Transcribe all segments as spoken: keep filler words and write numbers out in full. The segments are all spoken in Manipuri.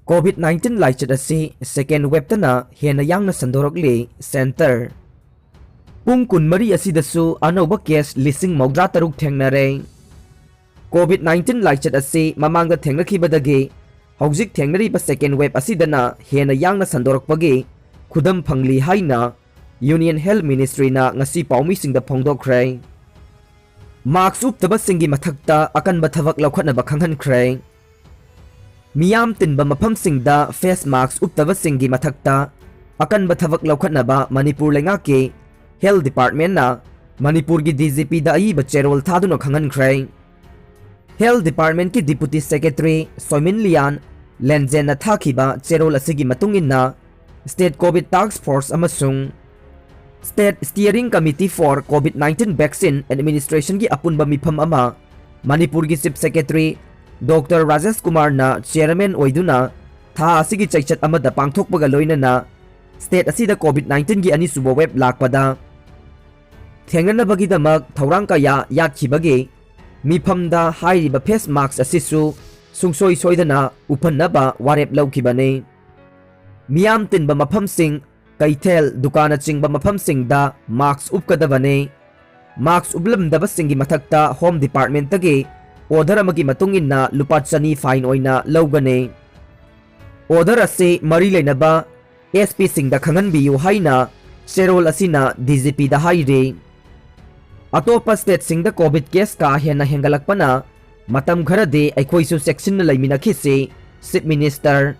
COVID nineteen ꯂꯥꯏꯆꯠ ꯑꯁꯤ second waveꯇꯅ ꯍꯦꯟꯅ ꯌꯥꯡꯅ ꯁꯟꯗꯣꯔꯛꯂꯤ꯫ Centre꯫ ꯄꯨꯡ ꯀꯨꯟꯃꯔꯤ ꯑꯁꯤꯗꯁꯨ ꯑꯅꯧꯕ case ꯂꯤꯁꯤꯡ ꯃꯧꯗ꯭ꯔꯥ ꯇꯔꯨꯛ ꯊꯦꯡꯅꯔꯦ꯫ COVID nineteen ꯂꯥꯏꯆꯠ ꯑꯁꯤ ꯃꯃꯥꯡꯗ ꯊꯦꯡꯅꯈꯤꯕꯗꯒꯤ ꯍꯧꯖꯤꯛ ꯊꯦꯡꯅꯔꯤꯕ second wave ꯑꯁꯤꯗꯅ ꯍꯦꯟꯅ ꯌꯥꯡꯅ ꯁꯟꯗꯣꯔꯛꯄꯒꯤ ꯈꯨꯗꯝ ꯐꯪꯂꯤ ꯍꯥꯏꯅ Union Health Ministryꯅ ꯉꯁꯤ ꯄꯥꯎꯃꯤꯁꯤꯡꯗ ꯐꯣꯡꯗꯣꯛꯈ꯭ꯔꯦ꯫ Mask ꯎꯞꯇꯕꯁꯤꯡꯒꯤ ꯃꯊꯛꯇ ꯑꯀꯟꯕ ꯊꯕꯛ ꯂꯧꯈꯠꯅꯕ ꯈꯪꯍꯟꯈ꯭ꯔꯦ꯫ ꯃꯤꯌꯥꯝ ꯇꯤꯟꯕ ꯃꯐꯝꯁꯤꯡꯗ face mask ꯎꯞꯇꯕꯁꯤꯡꯒꯤ ꯃꯊꯛꯇ ꯑꯀꯟꯕ ꯊꯕꯛ ꯂꯧꯈꯠꯅꯕ ꯃꯅꯤꯄꯨꯔ ꯂꯩꯉꯥꯛꯀꯤ Health Departmentꯅ ꯃꯅꯤꯄꯨꯔꯒꯤ DGPꯗ ꯑꯏꯕ ꯆꯦꯔꯣꯜ ꯊꯥꯗꯨꯅ ꯈꯪꯍꯟꯈ꯭ꯔꯦ꯫ Health Departmentꯀꯤ Deputy Secretary ꯁꯣꯏꯃꯤꯟ ꯂꯤꯌꯥꯟ ꯂꯦꯟꯖꯦꯟꯅ ꯊꯥꯈꯤꯕ ꯆꯦꯔꯣꯜ ꯑꯁꯤꯒꯤ ꯃꯇꯨꯡ ꯏꯟꯅ, State COVID Task Force ꯑꯃꯁꯨꯡ State Steering Committee for COVID nineteen Vaccine Administrationꯒꯤ ꯑꯄꯨꯟꯕ ꯃꯤꯐꯝ ꯑꯃ ꯃꯅꯤꯄꯨꯔꯒꯤ Chief Secretary Doctor ꯔꯥꯖꯦꯁ ꯀꯨꯃꯥꯔꯅ chairman ꯑꯣꯏꯗꯨꯅ ꯊꯥ ꯑꯁꯤꯒꯤ ꯆꯩꯆꯠ ꯑꯃꯗ ꯄꯥꯡꯊꯣꯛꯄꯒ ꯂꯣꯏꯅꯅ state ꯑꯁꯤꯗ COVID nineteenꯒꯤ ꯑꯅꯤꯁꯨꯕ wave ꯂꯥꯛꯄꯗ ꯊꯦꯡꯅꯅꯕꯒꯤꯗꯃꯛ ꯊꯧꯔꯥꯡ ꯀꯌꯥ ꯌꯥꯠꯈꯤꯕꯒꯤ ꯃꯤꯐꯝꯗ ꯍꯥꯏꯔꯤꯕ face mask ꯑꯁꯤꯁꯨ ꯁꯨꯡꯁꯣꯏ ꯁꯣꯏꯗꯅ ꯎꯞꯍꯟꯅꯕ ꯋꯥꯔꯦꯞ ꯂꯧꯈꯤꯕꯅꯤ꯫ ꯃꯤꯌꯥꯝ ꯇꯤꯟꯕ ꯃꯐꯝꯁꯤꯡ, ꯀꯩꯊꯦꯜ, ꯗꯨꯀꯥꯟꯅꯆꯤꯡꯕ ꯃꯐꯝꯁꯤꯡꯗ mask ꯎꯞꯀꯗꯕꯅꯤ꯫ Mask ꯎꯞꯂꯝꯗꯕꯁꯤꯡꯒꯤ ꯃꯊꯛꯇ Home Departmentꯇꯒꯤ order ꯑꯃꯒꯤ ꯃꯇꯨꯡ ꯏꯟꯅ ꯂꯨꯄꯥ ꯆꯅꯤ fine ꯑꯣꯏꯅ ꯂꯧꯒꯅꯤ꯫ Order ꯑꯁꯤ ꯃꯔꯤ ꯂꯩꯅꯕ SPꯁꯤꯡꯗ ꯈꯪꯍꯟꯕꯤꯌꯨ ꯍꯥꯏꯅ ꯆꯦꯔꯣꯜ ꯑꯁꯤꯅ DGPꯗ ꯍꯥꯏꯔꯤ꯫ ꯑꯇꯣꯞꯄ stateꯁꯤꯡꯗ COVID case ꯀꯥ ꯍꯦꯟꯅ ꯍꯦꯟꯒꯠꯂꯛꯄꯅ ꯃꯇꯝ ꯈꯔꯗꯤ ꯑꯩꯈꯣꯏꯁꯨ ꯆꯦꯛꯁꯤꯟꯅ ꯂꯩꯃꯤꯟꯅꯈꯤꯁꯤ, Chief Minister꯫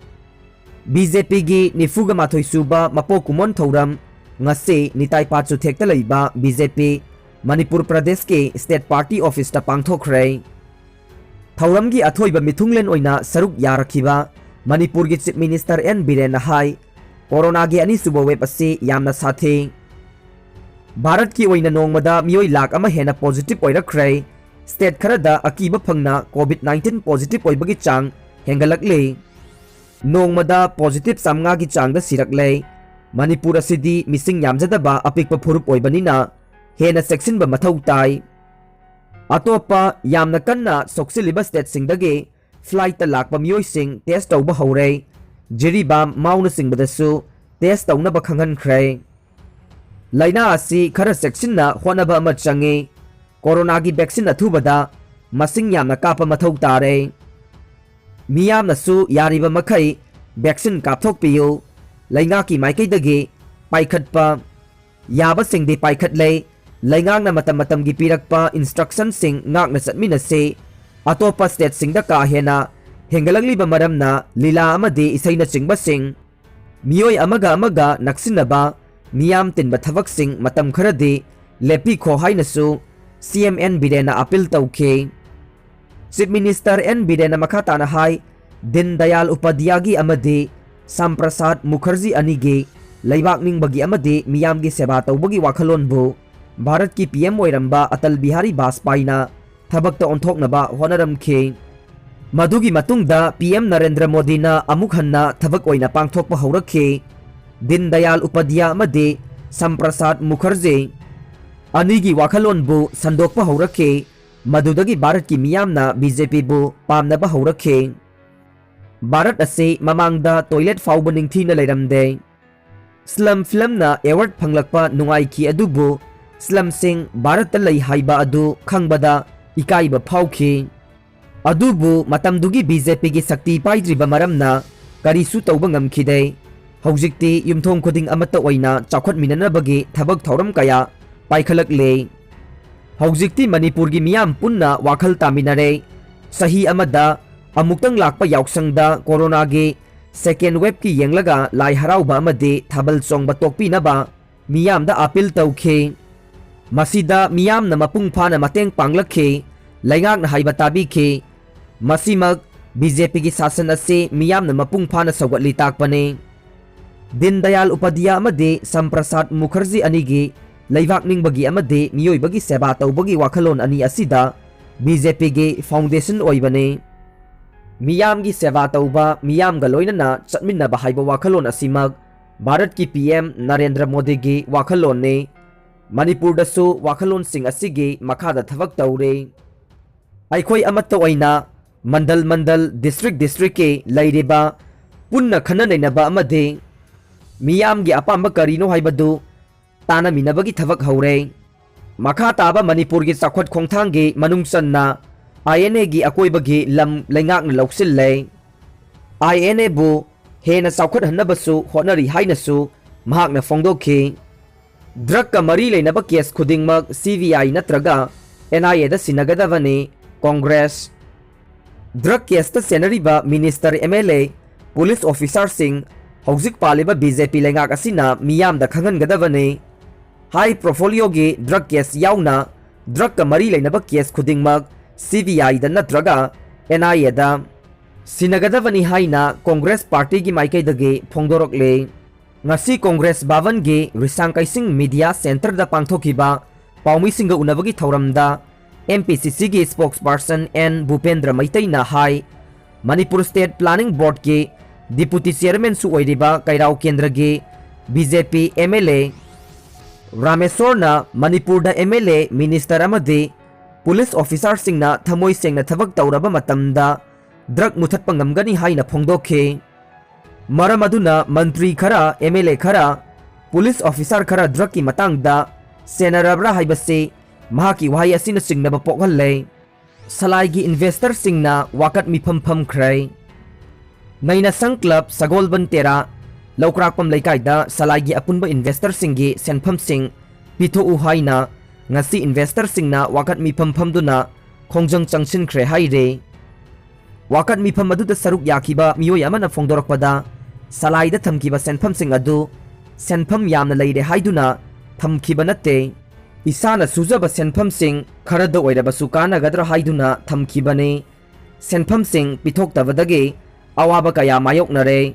BJPꯒꯤ ꯅꯤꯐꯨꯒ ꯃꯥꯊꯣꯏ ꯁꯨꯕ ꯃꯄꯣꯛ ꯀꯨꯝꯑꯣꯟ ꯊꯧꯔꯝ ꯉꯁꯤ ꯅꯤꯇꯥꯏ ꯄꯥꯠꯆꯨꯊꯦꯛꯇ ꯂꯩꯕ BJP ꯃꯅꯤꯄꯨꯔ ꯄ꯭ꯔꯗꯦꯁꯀꯤ state party officeꯇ ꯄꯥꯡꯊꯣꯛꯈ꯭ꯔꯦ꯫ ꯊꯧꯔꯝꯒꯤ ꯑꯊꯣꯏꯕ ꯃꯤꯊꯨꯡꯂꯦꯟ ꯑꯣꯏꯅ ꯁꯔꯨꯛ ꯌꯥꯔꯛꯈꯤꯕ ꯃꯅꯤꯄꯨꯔꯒꯤ Chief Minister ꯑꯦꯟ ꯕꯤꯔꯦꯟꯅ ꯍꯥꯏ, ꯀꯣꯔꯣꯅꯥꯒꯤ ꯑꯅꯤꯁꯨꯕ wave ꯑꯁꯤ ꯌꯥꯝꯅ ꯁꯥꯊꯤ꯫ ꯚꯥꯔꯠꯀꯤ ꯑꯣꯏꯅ ꯅꯣꯡꯃꯗ ꯃꯤꯑꯣꯏ ꯂꯥꯈ ꯑꯃ ꯍꯦꯟꯅ positive ꯑꯣꯏꯔꯛꯈ꯭ꯔꯦ꯫ State ꯈꯔꯗ ꯑꯀꯤꯕ ꯐꯪꯅ COVID nineteen positive ꯑꯣꯏꯕꯒꯤ ꯆꯥꯡ ꯍꯦꯟꯒꯠꯂꯛꯂꯤ꯫ ꯅꯣꯡꯃꯗ positive ꯆꯥꯝꯃꯉꯥꯒꯤ ꯆꯥꯡꯗ ꯁꯤꯔꯛꯂꯦ꯫ ꯃꯅꯤꯄꯨꯔ ꯑꯁꯤꯗꯤ ꯃꯤꯁꯤꯡ ꯌꯥꯝꯖꯗꯕ ꯑꯄꯤꯛꯄ ꯐꯨꯔꯨꯞ ꯑꯣꯏꯕꯅꯤꯅ ꯍꯦꯟꯅ ꯆꯦꯛꯁꯤꯟꯕ ꯃꯊꯧ ꯇꯥꯏ꯫ ꯑꯇꯣꯞꯄ ꯌꯥꯝꯅ ꯀꯟꯅ ꯁꯣꯛꯆꯤꯜꯂꯤꯕ stateꯁꯤꯡꯗꯒꯤ ꯐ꯭ꯂꯥꯏꯠꯇ ꯂꯥꯛꯄ ꯃꯤꯑꯣꯏꯁꯤꯡ ꯇꯦꯁ ꯇꯧꯕ ꯍꯧꯔꯦ꯫ ꯖꯤꯔꯤꯕꯥꯝ, ꯃꯥꯎꯅꯆꯤꯡꯕꯗꯁꯨ ꯇꯦꯁ ꯇꯧꯅꯕ ꯈꯪꯍꯟꯈ꯭ꯔꯦ꯫ ꯂꯥꯏꯅꯥ ꯑꯁꯤ ꯈꯔ ꯆꯦꯛꯁꯤꯟꯅ ꯍꯣꯠꯅꯕ ꯑꯃ ꯆꯪꯉꯤ꯫ ꯀꯣꯔꯣꯅꯥꯒꯤ ꯚꯦꯛꯁꯤꯟ ꯑꯊꯨꯕꯗ ꯃꯁꯤꯡ ꯌꯥꯝꯅ ꯀꯥꯞꯄ ꯃꯊꯧ ꯇꯥꯔꯦ꯫ ꯃꯤꯌꯥꯝꯅꯁꯨ ꯌꯥꯔꯤꯕ ꯃꯈꯩ ꯚꯦꯛꯁꯤꯟ ꯀꯥꯞꯊꯣꯛꯄꯤꯌꯨ꯫ ꯂꯩꯉꯥꯛꯀꯤ ꯃꯥꯏꯀꯩꯗꯒꯤ ꯄꯥꯏꯈꯠꯄ ꯌꯥꯕꯁꯤꯡꯗꯤ ꯄꯥꯏꯈꯠꯂꯦ꯫ ꯂꯩꯉꯥꯛꯅ ꯃꯇꯝ ꯃꯇꯝꯒꯤ ꯄꯤꯔꯛꯄ ꯏꯟꯁꯇ꯭ꯔꯛꯁꯟꯁꯤꯡ ꯉꯥꯛꯅ ꯆꯠꯃꯤꯟꯅꯁꯤ꯫ ꯑꯇꯣꯞꯄ ꯁ꯭ꯇꯦꯠꯁꯤꯡꯗ ꯀꯥ ꯍꯦꯟꯅ ꯍꯦꯟꯒꯠꯂꯛꯂꯤꯕ ꯃꯔꯝꯅ ꯂꯤꯂꯥ ꯑꯃꯗꯤ ꯏꯁꯩꯅꯆꯤꯡꯕꯁꯤꯡ, ꯃꯤꯑꯣꯏ ꯑꯃꯒ ꯑꯃꯒ ꯅꯛꯁꯤꯟꯅꯕ, ꯃꯤꯌꯥꯝ ꯇꯤꯟꯕ ꯊꯕꯛꯁꯤꯡ ꯃꯇꯝ ꯈꯔꯗꯤ ꯂꯦꯞꯄꯤꯈꯣ ꯍꯥꯏꯅꯁꯨ ꯁꯤ ꯑꯦꯝ ꯑꯦꯟ ꯕꯤꯔꯦꯟꯅ ꯑꯄꯤꯜ ꯇꯧꯈꯤ꯫ ꯆꯤꯐ ꯃꯤꯅꯤꯁꯇꯔ ꯑꯦꯟ ꯕꯤꯔꯦꯟꯅ ꯃꯈꯥ ꯇꯥꯅ ꯍꯥꯏ, ꯗꯤꯟ ꯗꯌꯥꯜ ꯎꯄꯥꯙ꯭ꯌꯥꯒꯤ ꯑꯃꯗꯤ ꯁ꯭ꯌꯥꯝ ꯄ꯭ꯔꯁꯥꯗ ꯃꯨꯈꯔꯖꯤ ꯑꯅꯤꯒꯤ ꯂꯩꯕꯥꯛ ꯅꯤꯡꯕꯒꯤ ꯑꯃꯗꯤ ꯃꯤꯌꯥꯝꯒꯤ ꯁꯦꯕꯥ ꯇꯧꯕꯒꯤ ꯋꯥꯈꯜꯂꯣꯟꯕꯨ ꯚꯥꯔꯠꯀꯤ ꯄꯤ ꯑꯦꯝ ꯑꯣꯏꯔꯝꯕ ꯑꯇꯜ ꯕꯤꯍꯥꯔꯤ ꯕꯥꯖꯄꯥꯏꯅ ꯊꯕꯛꯇ ꯑꯣꯟꯊꯣꯛꯅꯕ ꯍꯣꯠꯅꯔꯝꯈꯤ꯫ ꯃꯗꯨꯒꯤ ꯃꯇꯨꯡꯗ ꯄꯤ ꯑꯦꯝ ꯅꯔꯦꯟꯗ꯭ꯔ ꯃꯣꯗꯤꯅ ꯑꯃꯨꯛ ꯍꯟꯅ ꯊꯕꯛ ꯑꯣꯏꯅ ꯄꯥꯡꯊꯣꯛꯄ ꯍꯧꯔꯛꯈꯤ꯫ ꯗꯤꯟ ꯗꯌꯥꯜ ꯎꯄꯥꯙ꯭ꯌꯥ ꯑꯃꯗꯤ ꯁ꯭ꯌꯥꯝ ꯄ꯭ꯔꯁꯥꯗ ꯃꯨꯈꯔꯖꯤ ꯑꯅꯤꯒꯤ ꯋꯥꯈꯜꯂꯣꯟꯕꯨ ꯁꯟꯗꯣꯛꯄ ꯍꯧꯔꯛꯈꯤ꯫ ꯃꯗꯨꯗꯒꯤ ꯚꯥꯔꯠꯀꯤ ꯃꯤꯌꯥꯝꯅ ꯕꯤ ꯖꯦ ꯄꯤꯕꯨ ꯄꯥꯝꯅꯕ ꯍꯧꯔꯛꯈꯤ꯫ ꯚꯥꯔꯠ ꯑꯁꯤ ꯃꯃꯥꯡꯗ ꯇꯣꯏꯂꯦꯠ ꯐꯥꯎꯕ ꯅꯤꯡꯊꯤꯅ ꯂꯩꯔꯝꯗꯦ꯫ ꯁ꯭ꯂꯝ ꯐꯤꯂꯝꯅ ꯑꯦꯋꯥꯔꯗ ꯐꯪꯂꯛꯄ ꯅꯨꯡꯉꯥꯏꯈꯤ, ꯑꯗꯨꯕꯨ ꯁ꯭ꯂꯝꯁꯤꯡ ꯚꯥꯔꯠꯇ ꯂꯩ ꯍꯥꯏꯕ ꯑꯗꯨ ꯈꯪꯕꯗ ꯏꯀꯥꯏꯕ ꯐꯥꯎꯈꯤ꯫ ꯑꯗꯨꯕꯨ ꯃꯇꯝꯗꯨꯒꯤ ꯕꯤ ꯖꯦ ꯄꯤꯒꯤ ꯁꯛꯇꯤ ꯄꯥꯏꯗ꯭ꯔꯤꯕ ꯃꯔꯝꯅ ꯀꯔꯤꯁꯨ ꯇꯧꯕ ꯉꯝꯈꯤꯗꯦ꯫ ꯍꯧꯖꯤꯛꯇꯤ ꯌꯨꯝꯊꯣꯡ ꯈꯨꯗꯤꯡ ꯑꯃꯠꯇ ꯑꯣꯏꯅ ꯆꯥꯎꯈꯠꯃꯤꯟꯅꯅꯕꯒꯤ ꯊꯕꯛ ꯊꯧꯔꯝ ꯀꯌꯥ ꯄꯥꯏꯈꯠꯂꯛꯂꯦ꯫ ꯍꯧꯖꯤꯛꯇꯤ ꯃꯅꯤꯄꯨꯔꯒꯤ ꯃꯤꯌꯥꯝ ꯄꯨꯟꯅ ꯋꯥꯈꯜ ꯇꯥꯃꯤꯟꯅꯔꯦ꯫ ꯆꯍꯤ ꯑꯃꯗ ꯑꯃꯨꯛꯇꯪ ꯂꯥꯛꯄ ꯌꯥꯎꯁꯪꯗ ꯀꯣꯔꯣꯅꯥꯒꯤ ꯁꯦꯀꯦꯟ ꯋꯦꯕꯀꯤ ꯌꯦꯡꯂꯒ ꯂꯥꯏ ꯍꯔꯥꯎꯕ ꯑꯃꯗꯤ ꯊꯥꯕꯜ ꯆꯣꯡꯕ ꯇꯣꯛꯄꯤꯅꯕ ꯃꯤꯌꯥꯝꯗ ꯑꯄꯤꯜ ꯇꯧꯈꯤ꯫ ꯃꯁꯤꯗ ꯃꯤꯌꯥꯝꯅ ꯃꯄꯨꯡ ꯐꯥꯅ ꯃꯇꯦꯡ ꯄꯥꯡꯂꯛꯈꯤ꯫ ꯂꯩꯉꯥꯛꯅ ꯍꯥꯏꯕ ꯇꯥꯕꯤꯈꯤ꯫ ꯃꯁꯤꯃꯛ ꯕꯤ ꯖꯦ ꯄꯤꯒꯤ ꯁꯥꯁꯟ ꯑꯁꯤ ꯃꯤꯌꯥꯝꯅ ꯃꯄꯨꯡ ꯐꯥꯅ ꯁꯧꯒꯠꯂꯤ ꯇꯥꯛꯄꯅꯤ꯫ ꯗꯤꯟ ꯗꯌꯥꯜ ꯎꯄꯥꯙ꯭ꯌꯥ ꯑꯃꯗꯤ ꯁ꯭ꯌꯥꯝ ꯄ꯭ꯔꯁꯥꯗ ꯃꯨꯈꯔꯖꯤ ꯑꯅꯤꯒꯤ ꯂꯩꯕꯥꯛ ꯅꯤꯡꯕꯒꯤ ꯑꯃꯗꯤ ꯃꯤꯑꯣꯏꯕꯒꯤ ꯁꯦꯕꯥ ꯇꯧꯕꯒꯤ ꯋꯥꯈꯜꯂꯣꯟ ꯑꯅꯤ ꯑꯁꯤꯗ ꯕꯤ ꯖꯦ ꯄꯤꯒꯤ ꯐꯥꯎꯟꯗꯦꯁꯟ ꯑꯣꯏꯕꯅꯤ꯫ ꯃꯤꯌꯥꯝꯒꯤ ꯁꯦꯕꯥ ꯇꯧꯕ, ꯃꯤꯌꯥꯝꯒ ꯂꯣꯏꯅꯅ ꯆꯠꯃꯤꯟꯅꯕ ꯍꯥꯏꯕ ꯋꯥꯈꯜꯂꯣꯟ ꯑꯁꯤꯃꯛ ꯚꯥꯔꯠꯀꯤ ꯄꯤ ꯑꯦꯝ ꯅꯔꯦꯟꯗ꯭ꯔ ꯃꯣꯗꯤꯒꯤ ꯋꯥꯈꯜꯂꯣꯟꯅꯤ꯫ ꯃꯅꯤꯄꯨꯔꯗꯁꯨ ꯋꯥꯈꯜꯂꯣꯟꯁꯤꯡ ꯑꯁꯤꯒꯤ ꯃꯈꯥꯗ ꯊꯕꯛ ꯇꯧꯔꯤ꯫ ꯑꯩꯈꯣꯏ ꯑꯃꯠꯇ ꯑꯣꯏꯅ ꯃꯟꯗꯜ ꯃꯟꯗꯜ, ꯗꯤꯁꯇ꯭ꯔꯤꯛ ꯗꯤꯁꯇ꯭ꯔꯤꯛꯀꯤ ꯂꯩꯔꯤꯕ ꯄꯨꯟꯅ ꯈꯟꯅ ꯅꯩꯅꯕ ꯑꯃꯗꯤ ꯃꯤꯌꯥꯝꯒꯤ ꯑꯄꯥꯝꯕ ꯀꯔꯤꯅꯣ ꯍꯥꯏꯕꯗꯨ ꯇꯥꯟꯅꯃꯤꯟꯅꯕꯒꯤ ꯊꯕꯛ ꯍꯧꯔꯦ꯫ ꯃꯈꯥ ꯇꯥꯕ ꯃꯅꯤꯄꯨꯔꯒꯤ ꯆꯥꯎꯈꯠ ꯈꯣꯡꯊꯥꯡꯒꯤ ꯃꯅꯨꯡ ꯆꯟꯅ ꯑꯥꯏ ꯑꯦꯟ ꯑꯦꯒꯤ ꯑꯀꯣꯏꯕꯒꯤ ꯂꯝ ꯂꯩꯉꯥꯛꯅ ꯂꯧꯁꯤꯜꯂꯦ꯫ ꯑꯥꯏ ꯑꯦꯟ ꯑꯦꯕꯨ ꯍꯦꯟꯅ ꯆꯥꯎꯈꯠꯍꯟꯅꯕꯁꯨ ꯍꯣꯠꯅꯔꯤ ꯍꯥꯏꯅꯁꯨ ꯃꯍꯥꯛꯅ ꯐꯣꯡꯗꯣꯛꯈꯤ꯫ ꯗ꯭ꯔꯒꯀ ꯃꯔꯤ ꯂꯩꯅꯕ ꯀꯦꯁ ꯈꯨꯗꯤꯡꯃꯛ ꯁꯤ ꯕꯤ ꯑꯥꯏ ꯅꯠꯇ꯭ꯔꯒ ꯑꯦꯟ ꯑꯥꯏ ꯑꯦꯗ ꯁꯤꯟꯅꯒꯗꯕꯅꯤ꯫ ꯀꯣꯡꯒ꯭ꯔꯦꯁ꯫ ꯗ꯭ꯔꯒ ꯀꯦꯁꯇ ꯆꯦꯟꯅꯔꯤꯕ minister, M L A, police ꯑꯣꯐꯤꯁꯥꯔꯁꯤꯡ ꯍꯧꯖꯤꯛ ꯄꯥꯜꯂꯤꯕ ꯕꯤ ꯖꯦ ꯄꯤ ꯂꯩꯉꯥꯛ ꯑꯁꯤꯅ ꯃꯤꯌꯥꯝꯗ ꯈꯪꯍꯟꯒꯗꯕꯅꯤ꯫ ꯍꯥꯏ ꯄ꯭ꯔꯣꯐꯣꯂꯤꯌꯣꯒꯤ ꯗ꯭ꯔꯒ ꯀꯦꯁ ꯌꯥꯎꯅ ꯗ꯭ꯔꯒꯀ ꯃꯔꯤ ꯂꯩꯅꯕ ꯀꯦꯁ ꯈꯨꯗꯤꯡꯃꯛ ꯁꯤ ꯕꯤ ꯑꯥꯏꯗ ꯅꯠꯇ꯭ꯔꯒ ꯑꯦꯟ ꯑꯥꯏ ꯑꯦꯗ ꯁꯤꯟꯅꯒꯗꯕꯅꯤ ꯍꯥꯏꯅ ꯀꯣꯡꯒ꯭ꯔꯦꯁ ꯄꯥꯔꯇꯤꯒꯤ ꯃꯥꯏꯀꯩꯗꯒꯤ ꯐꯣꯡꯗꯣꯔꯛꯂꯤ꯫ ꯉꯁꯤ ꯀꯣꯡꯒ꯭ꯔꯦꯁ ꯚꯕꯟꯒꯤ ꯔꯤꯁꯥꯡ ꯀꯩꯁꯤꯡ ꯃꯤꯗꯤꯌꯥ ꯁꯦꯟꯇꯔꯗ ꯄꯥꯡꯊꯣꯛꯈꯤꯕ ꯄꯥꯎꯃꯤꯁꯤꯡꯒ ꯎꯅꯕꯒꯤ ꯊꯧꯔꯝꯗ ꯑꯦꯝ ꯄꯤ ꯁꯤ ꯁꯤꯒꯤ ꯁ꯭ꯄꯣꯛꯁꯄꯥꯔꯁꯟ ꯑꯦꯟ ꯚꯨꯄꯦꯟꯗ꯭ꯔ ꯃꯩꯇꯩꯅ ꯍꯥꯏ, ꯃꯅꯤꯄꯨꯔ ꯁ꯭ꯇꯦꯠ ꯄ꯭ꯂꯥꯅꯤꯡ ꯕꯣꯔꯗꯀꯤ ꯗꯤꯄꯨꯇꯤ ꯆꯤꯌꯔꯃꯦꯟꯁꯨ ꯑꯣꯏꯔꯤꯕ ꯀꯩꯔꯥꯎ ꯀꯦꯟꯗ꯭ꯔꯒꯤ B J P M L A ꯔꯥꯃꯦꯁꯣꯔꯅ ꯃꯅꯤꯄꯨꯔꯗ ꯑꯦꯝ ꯑꯦꯜ ꯑꯦ, ꯃꯤꯅꯤꯁꯇꯔ ꯑꯃꯗꯤ ꯄꯨꯂꯤꯁ ꯑꯣꯐꯤꯁꯥꯔꯁꯤꯡꯅ ꯊꯃꯣꯏ ꯁꯦꯡꯅ ꯊꯕꯛ ꯇꯧꯔꯕ ꯃꯇꯝꯗ ꯗ꯭ꯔꯒ ꯃꯨꯊꯠꯄ ꯉꯝꯒꯅꯤ ꯍꯥꯏꯅ ꯐꯣꯡꯗꯣꯛꯈꯤ꯫ ꯃꯔꯝ ꯑꯗꯨꯅ ꯃꯟꯇ꯭ꯔꯤ ꯈꯔ, ꯑꯦꯝ ꯑꯦꯜ ꯑꯦ ꯈꯔ, ꯄꯨꯂꯤꯁ ꯑꯣꯐꯤꯁꯥꯔ ꯈꯔ ꯗ꯭ꯔꯒꯀꯤ ꯃꯇꯥꯡꯗ ꯆꯦꯟꯅꯔꯕ꯭ꯔꯥ ꯍꯥꯏꯕꯁꯤ ꯃꯍꯥꯛꯀꯤ ꯋꯥꯍꯩ ꯑꯁꯤꯅ ꯆꯤꯡꯅꯕ ꯄꯣꯛꯍꯜꯂꯦ꯫ ꯁꯂꯥꯏꯒꯤ ꯏꯟꯚꯦꯁꯇꯔꯁꯤꯡꯅ ꯋꯥꯀꯠ ꯃꯤꯐꯝ ꯐꯝꯈ꯭ꯔꯦ꯫ ꯅꯩꯅꯁꯪ ꯀ꯭ꯂꯕ, ꯁꯒꯣꯜꯕꯟ ꯇꯦꯔꯥ, ꯂꯧꯀ꯭ꯔꯥꯛꯄꯝ ꯂꯩꯀꯥꯏꯗ ꯁꯂꯥꯏꯒꯤ ꯑꯄꯨꯟꯕ ꯏꯟꯚꯦꯁꯇꯔꯁꯤꯡꯒꯤ ꯁꯦꯟꯐꯝꯁꯤꯡ ꯄꯤꯊꯣꯛꯎ ꯍꯥꯏꯅ ꯉꯁꯤ ꯏꯟꯚꯦꯁꯇꯔꯁꯤꯡꯅ ꯋꯥꯀꯠ ꯃꯤꯐꯝ ꯐꯝꯗꯨꯅ ꯈꯣꯡꯖꯪ ꯆꯪꯁꯤꯟꯈ꯭ꯔꯦ ꯍꯥꯏꯔꯦ꯫ ꯋꯥꯀꯠ ꯃꯤꯐꯝ ꯑꯗꯨꯗ ꯁꯔꯨꯛ ꯌꯥꯈꯤꯕ ꯃꯤꯑꯣꯏ ꯑꯃꯅ ꯐꯣꯡꯗꯣꯔꯛꯄꯗ, ꯁꯂꯥꯏꯗ ꯊꯝꯈꯤꯕ ꯁꯦꯟꯐꯝꯁꯤꯡ ꯑꯗꯨ ꯁꯦꯟꯐꯝ ꯌꯥꯝꯅ ꯂꯩꯔꯦ ꯍꯥꯏꯗꯨꯅ ꯊꯝꯈꯤꯕ ꯅꯠꯇꯦ꯫ ꯏꯁꯥꯅ ꯁꯨꯖꯕ ꯁꯦꯟꯐꯝꯁꯤꯡ ꯈꯔꯗ ꯑꯣꯏꯔꯕꯁꯨ ꯀꯥꯟꯅꯒꯗ꯭ꯔꯥ ꯍꯥꯏꯗꯨꯅ ꯊꯝꯈꯤꯕꯅꯤ꯫ ꯁꯦꯟꯐꯝꯁꯤꯡ ꯄꯤꯊꯣꯛꯇꯕꯗꯒꯤ ꯑꯋꯥꯕ ꯀꯌꯥ ꯃꯥꯌꯣꯛꯅꯔꯦ꯫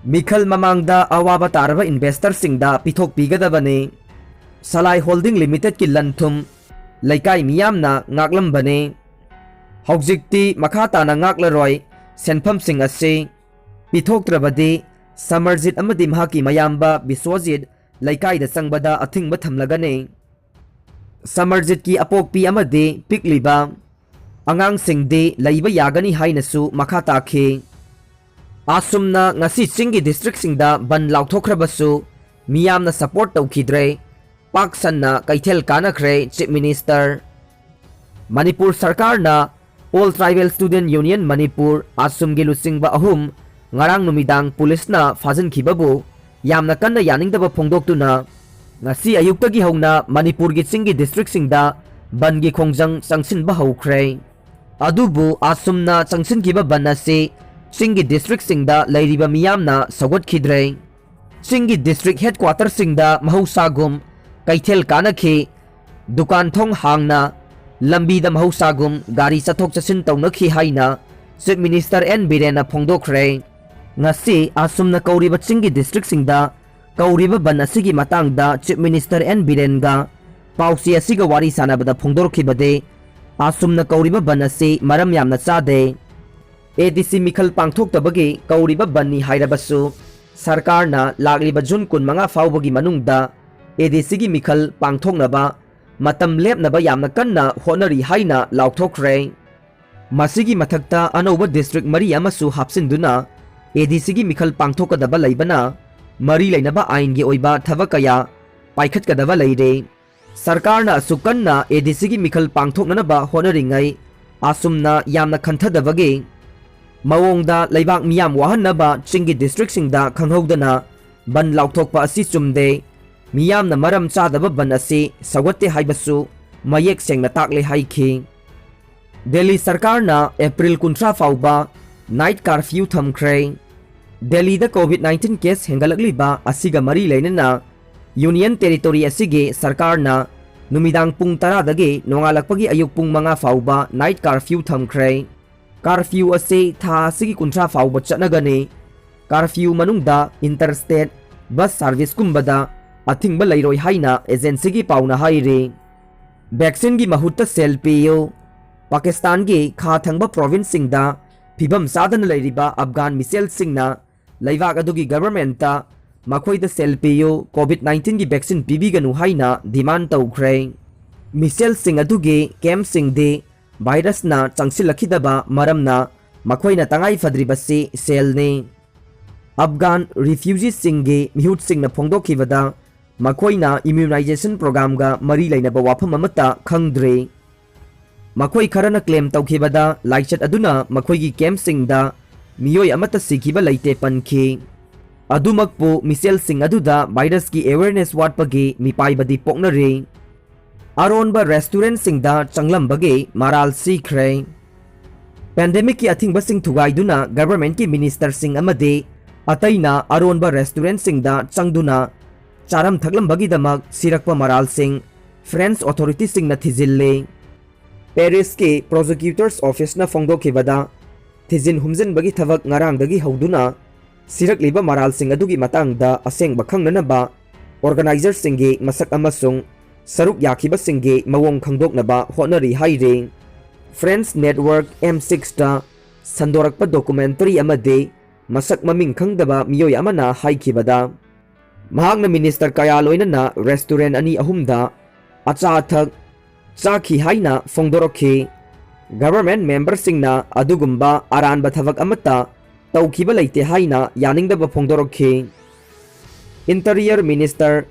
ꯃꯤꯈꯜ ꯃꯃꯥꯡꯗ ꯑꯋꯥꯕ ꯇꯥꯔꯕ ꯏꯟꯚꯦꯁꯇꯔꯁꯤꯡꯗ ꯄꯤꯊꯣꯛꯄꯤꯒꯗꯕꯅꯤ꯫ ꯁꯂꯥꯏ ꯍꯣꯜꯗꯤꯡ ꯂꯤꯃꯤꯇꯦꯗꯀꯤ ꯂꯟ ꯊꯨꯝ ꯂꯩꯀꯥꯏ ꯃꯤꯌꯥꯝꯅ ꯉꯥꯛꯂꯝꯕꯅꯤ꯫ ꯍꯧꯖꯤꯛꯇꯤ ꯃꯈꯥ ꯇꯥꯅ ꯉꯥꯛꯂꯔꯣꯏ꯫ ꯁꯦꯟꯐꯝꯁꯤꯡ ꯑꯁꯤ ꯄꯤꯊꯣꯛꯇ꯭ꯔꯕꯗꯤ ꯁꯃꯔꯖꯤꯠ ꯑꯃꯗꯤ ꯃꯍꯥꯛꯀꯤ ꯃꯌꯥꯝꯕ ꯕꯤꯁ꯭ꯋꯖꯤꯠ ꯂꯩꯀꯥꯏꯗ ꯆꯪꯕꯗ ꯑꯊꯤꯡꯕ ꯊꯝꯂꯒꯅꯤ꯫ ꯁꯃꯔꯖꯤꯠꯀꯤ ꯑꯄꯣꯛꯄꯤ ꯑꯃꯗꯤ ꯄꯤꯛꯂꯤꯕ ꯑꯉꯥꯡꯁꯤꯡꯗꯤ ꯂꯩꯕ ꯌꯥꯒꯅꯤ ꯍꯥꯏꯅꯁꯨ ꯃꯈꯥ ꯇꯥꯈꯤ꯫ ꯑꯁꯨꯝꯅ ꯉꯁꯤ ꯆꯤꯡꯒꯤ districtꯁꯤꯡꯗ ꯕꯟ ꯂꯥꯎꯊꯣꯛꯈ꯭ꯔꯕꯁꯨ ꯃꯤꯌꯥꯝꯅ support ꯇꯧꯈꯤꯗ꯭ꯔꯦ꯫ ꯄꯥꯛ ꯁꯟꯅ ꯀꯩꯊꯦꯜ ꯀꯥꯅꯈ꯭ꯔꯦ Chief Minister꯫ ꯃꯅꯤꯄꯨꯔ ꯁꯔꯀꯥꯔꯅ All Tribal Student Union Manipur, ꯑꯁꯨꯝꯒꯤ ꯂꯨꯆꯤꯡꯕ ꯑꯍꯨꯝ ꯉꯔꯥꯡ ꯅꯨꯃꯤꯗꯥꯡ ꯄꯨꯂꯤꯁꯅ ꯐꯥꯖꯤꯟꯈꯤꯕꯕꯨ ꯌꯥꯝꯅ ꯀꯟꯅ ꯌꯥꯅꯤꯡꯗꯕ ꯐꯣꯡꯗꯣꯛꯇꯨꯅ ꯉꯁꯤ ꯑꯌꯨꯛꯇꯒꯤ ꯍꯧꯅ ꯃꯅꯤꯄꯨꯔꯒꯤ ꯆꯤꯡꯒꯤ districtꯁꯤꯡꯗ ꯕꯟꯒꯤ ꯈꯣꯡꯖꯪ ꯆꯪꯁꯤꯟꯕ ꯍꯧꯈ꯭ꯔꯦ꯫ ꯑꯗꯨꯕꯨ ꯑꯁꯨꯝꯅ ꯆꯪꯁꯤꯟꯈꯤꯕ ꯕꯟ ꯑꯁꯤ ꯆꯤꯡꯒꯤ districtꯁꯤꯡꯗ ꯂꯩꯔꯤꯕ ꯃꯤꯌꯥꯝꯅ ꯁꯧꯒꯠꯈꯤꯗ꯭ꯔꯦ꯫ ꯆꯤꯡꯒꯤ district headquarterꯁꯤꯡꯗ ꯃꯍꯧꯁꯥꯒꯨꯝ ꯀꯩꯊꯦꯜ ꯀꯥꯅꯈꯤ, ꯗꯨꯀꯥꯟ ꯊꯣꯡ ꯍꯥꯡꯅ, ꯂꯝꯕꯤꯗ ꯃꯍꯧꯁꯥꯒꯨꯝ ꯒꯥꯔꯤ ꯆꯠꯊꯣꯛ ꯆꯠꯁꯤꯟ ꯇꯧꯅꯈꯤ ꯍꯥꯏꯅ Chief Minister ꯑꯦꯟ ꯕꯤꯔꯦꯟꯅ ꯐꯣꯡꯗꯣꯛꯈ꯭ꯔꯦ꯫ ꯉꯁꯤ ꯑꯁꯨꯝꯅ ꯀꯧꯔꯤꯕ ꯆꯤꯡꯒꯤ districtꯁꯤꯡꯗ ꯀꯧꯔꯤꯕ ꯕꯟ ꯑꯁꯤꯒꯤ ꯃꯇꯥꯡꯗ Chief Minister ꯑꯦꯟ ꯕꯤꯔꯦꯟꯒ ꯄꯥꯎꯆꯦ ꯑꯁꯤꯒ ꯋꯥꯔꯤ ꯁꯥꯟꯅꯕꯗ ꯐꯣꯡꯗꯣꯔꯛꯈꯤꯕꯗꯤ, ꯑꯁꯨꯝꯅ ꯀꯧꯔꯤꯕ ꯕꯟ ꯑꯁꯤ ꯃꯔꯝ ꯌꯥꯝꯅ ꯆꯥꯗꯦ꯫ ADC ꯃꯤꯈꯜ ꯄꯥꯡꯊꯣꯛꯇꯕꯒꯤ ꯀꯧꯔꯤꯕ ꯕꯟꯅꯤ ꯍꯥꯏꯔꯕꯁꯨ, ꯁꯔꯀꯥꯔꯅ ꯂꯥꯛꯂꯤꯕ ꯖꯨꯟ ꯀꯨꯟꯃꯉꯥ ꯐꯥꯎꯕꯒꯤ ꯃꯅꯨꯡꯗ ADCꯒꯤ ꯃꯤꯈꯜ ꯄꯥꯡꯊꯣꯛꯅꯕ ꯃꯇꯝ ꯂꯦꯞꯅꯕ ꯌꯥꯝꯅ ꯀꯟꯅ ꯍꯣꯠꯅꯔꯤ ꯍꯥꯏꯅ ꯂꯥꯎꯊꯣꯛꯈ꯭ꯔꯦ꯫ ꯃꯁꯤꯒꯤ ꯃꯊꯛꯇ ꯑꯅꯧꯕ district ꯃꯔꯤ ꯑꯃꯁꯨ ꯍꯥꯞꯆꯤꯟꯗꯨꯅ ADCꯒꯤ ꯃꯤꯈꯜ ꯄꯥꯡꯊꯣꯛꯀꯗꯕ ꯂꯩꯕꯅ ꯃꯔꯤ ꯂꯩꯅꯕ ꯑꯥꯏꯟꯒꯤ ꯑꯣꯏꯕ ꯊꯕꯛ ꯀꯌꯥ ꯄꯥꯏꯈꯠꯀꯗꯕ ꯂꯩꯔꯦ꯫ ꯁꯔꯀꯥꯔꯅ ꯑꯁꯨꯛ ꯀꯟꯅ ADCꯒꯤ ꯃꯤꯈꯜ ꯄꯥꯡꯊꯣꯛꯅꯅꯕ ꯍꯣꯠꯅꯔꯤꯉꯩ, ꯑꯁꯨꯝꯅ ꯌꯥꯝꯅ ꯈꯟꯊꯗꯕꯒꯤ ꯃꯑꯣꯡꯗ ꯂꯩꯕꯥꯛ ꯃꯤꯌꯥꯝ ꯋꯥꯍꯟꯅꯕ ꯆꯤꯡꯒꯤ districtꯁꯤꯡꯗ ꯈꯪꯍꯧꯗꯅ ꯕꯟ ꯂꯥꯎꯊꯣꯛꯄ ꯑꯁꯤ ꯆꯨꯝꯗꯦ꯫ ꯃꯤꯌꯥꯝꯅ ꯃꯔꯝ ꯆꯥꯗꯕ ꯕꯟ ꯑꯁꯤ ꯁꯧꯒꯠꯇꯦ ꯍꯥꯏꯕꯁꯨ ꯃꯌꯦꯛ ꯁꯦꯡꯅ ꯇꯥꯛꯂꯦ ꯍꯥꯏꯈꯤ꯫ ꯗꯦꯜꯂꯤ ꯁꯔꯀꯥꯔꯅ ꯑꯦꯄ꯭ꯔꯤꯜ ꯀꯨꯟꯊ꯭ꯔꯥ ꯐꯥꯎꯕ night curfew ꯊꯝꯈ꯭ꯔꯦ꯫ ꯗꯦꯜꯂꯤꯗ COVID nineteen case ꯍꯦꯟꯒꯠꯂꯛꯂꯤꯕ ꯑꯁꯤꯒ ꯃꯔꯤ ꯂꯩꯅꯅ Union Territory ꯑꯁꯤꯒꯤ ꯁꯔꯀꯥꯔꯅ ꯅꯨꯃꯤꯗꯥꯡ ꯄꯨꯡ ꯇꯔꯥꯗꯒꯤ ꯅꯣꯡꯉꯥꯜꯂꯛꯄꯒꯤ ꯑꯌꯨꯛ ꯄꯨꯡ ꯃꯉꯥ ꯐꯥꯎꯕ night curfew ꯊꯝꯈ꯭ꯔꯦ꯫ Curfew ꯑꯁꯤ ꯊꯥ ꯑꯁꯤꯒꯤ ꯀꯨꯟꯊ꯭ꯔꯥ ꯐꯥꯎꯕ ꯆꯠꯅꯒꯅꯤ꯫ Curfew ꯃꯅꯨꯡꯗ interstate bus serviceꯀꯨꯝꯕꯗ ꯑꯊꯤꯡꯕ ꯂꯩꯔꯣꯏ ꯍꯥꯏꯅ agencyꯒꯤ ꯄꯥꯎꯅ ꯍꯥꯏꯔꯤ꯫ Vaccineꯒꯤ ꯃꯍꯨꯠꯇ ꯁꯦꯜ ꯄꯤꯌꯨ꯫ ꯄꯥꯀꯤꯁꯇꯥꯟꯒꯤ ꯈꯥ ꯊꯪꯕ provinceꯁꯤꯡꯗ ꯐꯤꯕꯝ ꯆꯥꯗꯅ ꯂꯩꯔꯤꯕ ꯑꯐꯒꯥꯟ ꯃꯤꯆꯦꯜꯁꯤꯡꯅ ꯂꯩꯕꯥꯛ ꯑꯗꯨꯒꯤ governmentꯇ ꯃꯈꯣꯏꯗ ꯁꯦꯜ ꯄꯤꯌꯨ, COVID nineteenꯒꯤ vaccine ꯄꯤꯕꯤꯒꯅꯨ ꯍꯥꯏꯅ demand ꯇꯧꯈ꯭ꯔꯦ꯫ ꯃꯤꯆꯦꯜꯁꯤꯡ ꯑꯗꯨꯒꯤ campꯁꯤꯡꯗꯤ ꯚꯥꯏꯔꯁꯅ ꯆꯪꯁꯤꯜꯂꯛꯈꯤꯗꯕ ꯃꯔꯝꯅ ꯃꯈꯣꯏꯅ ꯇꯉꯥꯏ ꯐꯗ꯭ꯔꯤꯕꯁꯤ ꯁꯦꯜꯅꯤ꯫ ꯑꯐꯒꯥꯟ ꯔꯤꯐ꯭ꯌꯨꯖꯤꯁꯤꯡꯒꯤ ꯃꯤꯍꯨꯠꯁꯤꯡꯅ ꯐꯣꯡꯗꯣꯛꯈꯤꯕꯗ, ꯃꯈꯣꯏꯅ ꯏꯝꯌꯨꯅꯥꯏꯖꯦꯁꯟ ꯄ꯭ꯔꯣꯒ꯭ꯔꯥꯝꯒ ꯃꯔꯤ ꯂꯩꯅꯕ ꯋꯥꯐꯝ ꯑꯃꯠꯇ ꯈꯪꯗ꯭ꯔꯤ꯫ ꯃꯈꯣꯏ ꯈꯔꯅ ꯀ꯭ꯂꯦꯝ ꯇꯧꯈꯤꯕꯗ, ꯂꯥꯏꯆꯠ ꯑꯗꯨꯅ ꯃꯈꯣꯏꯒꯤ ꯀꯦꯝꯞꯁꯤꯡꯗ ꯃꯤꯑꯣꯏ ꯑꯃꯠꯇ ꯁꯤꯈꯤꯕ ꯂꯩꯇꯦ ꯄꯟꯈꯤ꯫ ꯑꯗꯨꯃꯛꯄꯨ, ꯃꯤꯆꯦꯜꯁꯤꯡ ꯑꯗꯨꯗ ꯚꯥꯏꯔꯁꯀꯤ ꯑꯦꯋꯦꯔꯅꯦꯁ ꯋꯥꯠꯄꯒꯤ ꯃꯤꯄꯥꯏꯕꯗꯤ ꯄꯣꯛꯅꯔꯤ꯫ ꯑꯔꯣꯟꯕ ꯔꯦꯁꯇꯨꯔꯦꯟꯠꯁꯤꯡꯗ ꯆꯪꯂꯝꯕꯒꯤ ꯃꯔꯥꯜ ꯁꯤꯈ꯭ꯔꯦ꯫ ꯄꯦꯟꯗꯦꯃꯤꯛꯀꯤ ꯑꯊꯤꯡꯕꯁꯤꯡ ꯊꯨꯒꯥꯏꯗꯨꯅ ꯒꯚꯔꯟꯃꯦꯟꯠꯀꯤ ꯃꯤꯅꯤꯁꯇꯔꯁꯤꯡ ꯑꯃꯗꯤ ꯑꯇꯩꯅ ꯑꯔꯣꯟꯕ ꯔꯦꯁꯇꯨꯔꯦꯟꯠꯁꯤꯡꯗ ꯆꯪꯗꯨꯅ ꯆꯥꯔꯝ ꯊꯛꯂꯝꯕꯒꯤꯗꯃꯛ ꯁꯤꯔꯛꯄ ꯃꯔꯥꯜꯁꯤꯡ ꯐ꯭ꯔꯦꯟꯁ ꯑꯣꯊꯣꯔꯤꯇꯤꯁꯤꯡꯅ ꯊꯤꯖꯤꯜꯂꯤ꯫ ꯄꯦꯔꯤꯁꯀꯤ ꯄ꯭ꯔꯣꯁꯤꯀ꯭ꯌꯨꯇꯔꯁ ꯑꯣꯐꯤꯁꯅ ꯐꯣꯡꯗꯣꯛꯈꯤꯕꯗ, ꯊꯤꯖꯤꯟ ꯍꯨꯝꯖꯤꯟꯕꯒꯤ ꯊꯕꯛ ꯉꯔꯥꯡꯗꯒꯤ ꯍꯧꯗꯨꯅ ꯁꯤꯔꯛꯂꯤꯕ ꯃꯔꯥꯜꯁꯤꯡ ꯑꯗꯨꯒꯤ ꯃꯇꯥꯡꯗ ꯑꯁꯦꯡꯕ ꯈꯪꯅꯅꯕ ꯑꯣꯔꯒꯅꯥꯏꯖꯔꯁꯤꯡꯒꯤ ꯃꯁꯛ ꯑꯃꯁꯨꯡ ꯁꯔꯨꯛ ꯌꯥꯈꯤꯕꯁꯤꯡꯒꯤ ꯃꯑꯣꯡ ꯈꯪꯗꯣꯛꯅꯕ ꯍꯣꯠꯅꯔꯤ ꯍꯥꯏꯔꯤ꯫ ꯐ꯭ꯔꯦꯟꯁ ꯅꯦꯠꯋꯔꯛ ꯑꯦꯝ ꯁꯤꯛꯁꯇ ꯁꯟꯗꯣꯔꯛꯄ ꯗꯣꯀꯨꯃꯦꯟꯇꯔꯤ ꯑꯃꯗꯤ ꯃꯁꯛ ꯃꯃꯤꯡ ꯈꯪꯗꯕ ꯃꯤꯑꯣꯏ ꯑꯃꯅ ꯍꯥꯏꯈꯤꯕꯗ, ꯃꯍꯥꯛꯅ ꯃꯤꯅꯤꯁꯇꯔ ꯀꯌꯥ ꯂꯣꯏꯅꯅ ꯔꯦꯁꯇꯨꯔꯦꯟꯠ ꯑꯅꯤ ꯑꯍꯨꯝꯗ ꯑꯆꯥ ꯑꯊꯛ ꯆꯥꯈꯤ ꯍꯥꯏꯅ ꯐꯣꯡꯗꯣꯔꯛꯈꯤ꯫ ꯒꯚꯔꯟꯃꯦꯟꯠ ꯃꯦꯝꯕꯔꯁꯤꯡꯅ ꯑꯗꯨꯒꯨꯝꯕ ꯑꯔꯥꯟꯕ ꯊꯕꯛ ꯑꯃꯠꯇ ꯇꯧꯈꯤꯕ ꯂꯩꯇꯦ ꯍꯥꯏꯅ ꯌꯥꯅꯤꯡꯗꯕ ꯐꯣꯡꯗꯣꯔꯛꯈꯤ꯫ ꯏꯟꯇꯔꯤꯌꯔ ꯃꯤꯅꯤꯁꯇꯔ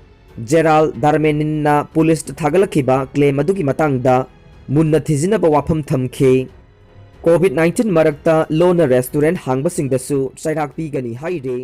ꯖꯦꯔꯥꯜ ꯗꯥꯔꯃꯦꯅꯤꯟꯅ ꯄꯨꯂꯤꯁꯇ ꯊꯥꯒꯠꯂꯛꯈꯤꯕ ꯀ꯭ꯂꯦꯝ ꯑꯗꯨꯒꯤ ꯃꯇꯥꯡꯗ ꯃꯨꯟꯅ ꯊꯤꯖꯤꯟꯅꯕ ꯋꯥꯐꯝ ꯊꯝꯈꯤ꯫ ꯀꯣꯚꯤꯗ ꯅꯥꯏꯟꯇꯤꯟ ꯃꯔꯛꯇ ꯂꯣꯟꯅ ꯔꯦꯁꯇꯨꯔꯦꯟꯠ ꯍꯥꯡꯕꯁꯤꯡꯗꯁꯨ ꯆꯩꯔꯥꯛ ꯄꯤꯒꯅꯤ ꯍꯥꯏꯔꯤ꯫